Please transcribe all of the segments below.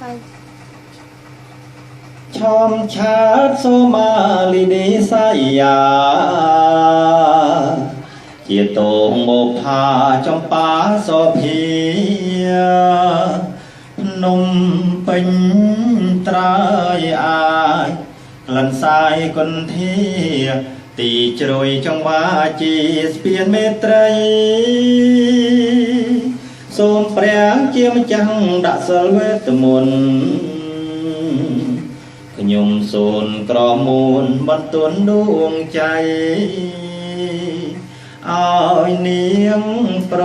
ទៅ ឆមឆាតសូម៉ាលីឌីសាយាជាតងមកផាចំប៉ាសភាភ្នំពេញត្រើយអាយក្លិនសាយគុនធាទីជ្រោយចង្វាជាស្ពានមេត្រីសូមព្រះជាម្ចាស់ដាក់សិលវេទមន្តខ្ញុំសូនក្រមូនបន្ទន់ដួងចៃឲ្យនាងព្រ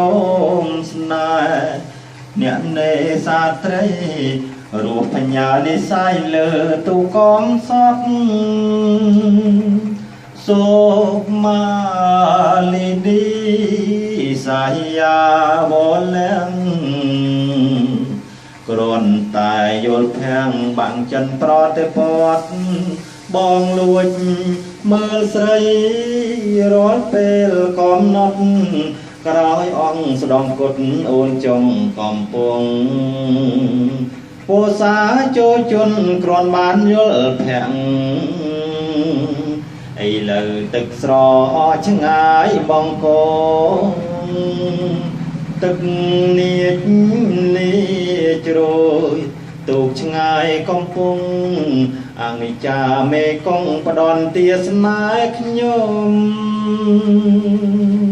មស្នេហ៍អ្នកនេសាត្រីរស់បញ្ញានិស័យលើទូកំសត់សូមាលីឌីសាយាវលំ គ្រាន់តែយល់ភាំងបាំងចិនប្រតិពតបងលួចមើលស្រីរាល់ពេលកំណត់ក្រោយអង្គស្ដងគុតអូនចុងកំពុងពោសាចូលជន់គ្រាន់បានយល់ភាំងឥឡូវទឹកស្រឆ្ងាយបងកូនទឹកនាចលាជ្រោយទូកឆ្ងាយកំពុងអនិច្ចាមេគង្គផ្ដន់ទាស្នេហ៍ខ្ញុំ។